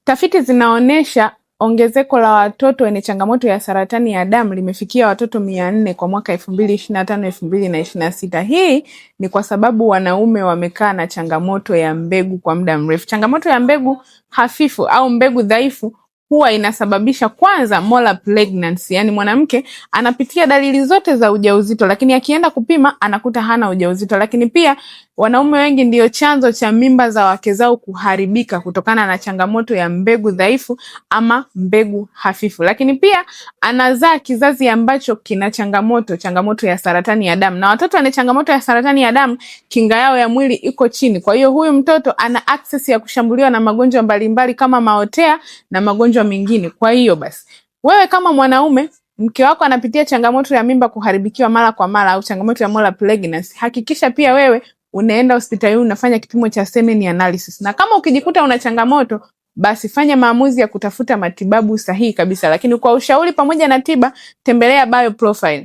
Tafiti zinaonyesha ongezeko la watoto wenye changamoto ya saratani ya damu limefikia watoto 400 kwa mwaka 2025 2026. Hii ni kwa sababu wanaume wamekaa na changamoto ya mbegu kwa muda mrefu. Changamoto ya mbegu hafifu au mbegu dhaifu huwa inasababisha kwanza molar pregnancy, yani mwanamke anapitia dalili zote za ujauzito, lakini akienda kupima anakuta hana ujauzito. Lakini pia wanaume wengi ndiyo chanzo cha mimba za wake zao kuharibika kutokana na changamoto ya mbegu dhaifu ama mbegu hafifu. Lakini pia anazaa kizazi ambacho kina changamoto ya saratani ya damu, na watoto wenye changamoto ya saratani ya damu kinga yao ya mwili iko chini. Kwa hiyo huyu mtoto ana access ya kushambuliwa na magonjwa mbalimbali kama maotea na magonjwa mengine. Kwa hiyo basi, wewe kama mwanaume mke wako anapitia changamoto ya mimba kuharibikiwa mara kwa mara au changamoto ya molar pregnancy, hakikisha pia wewe unaenda hospitalini unafanya kipimo cha semen analysis, na kama ukijikuta una changamoto basi fanya maamuzi ya kutafuta matibabu sahihi kabisa. Lakini kwa ushauri pamoja na tiba, tembelea Bioprofile.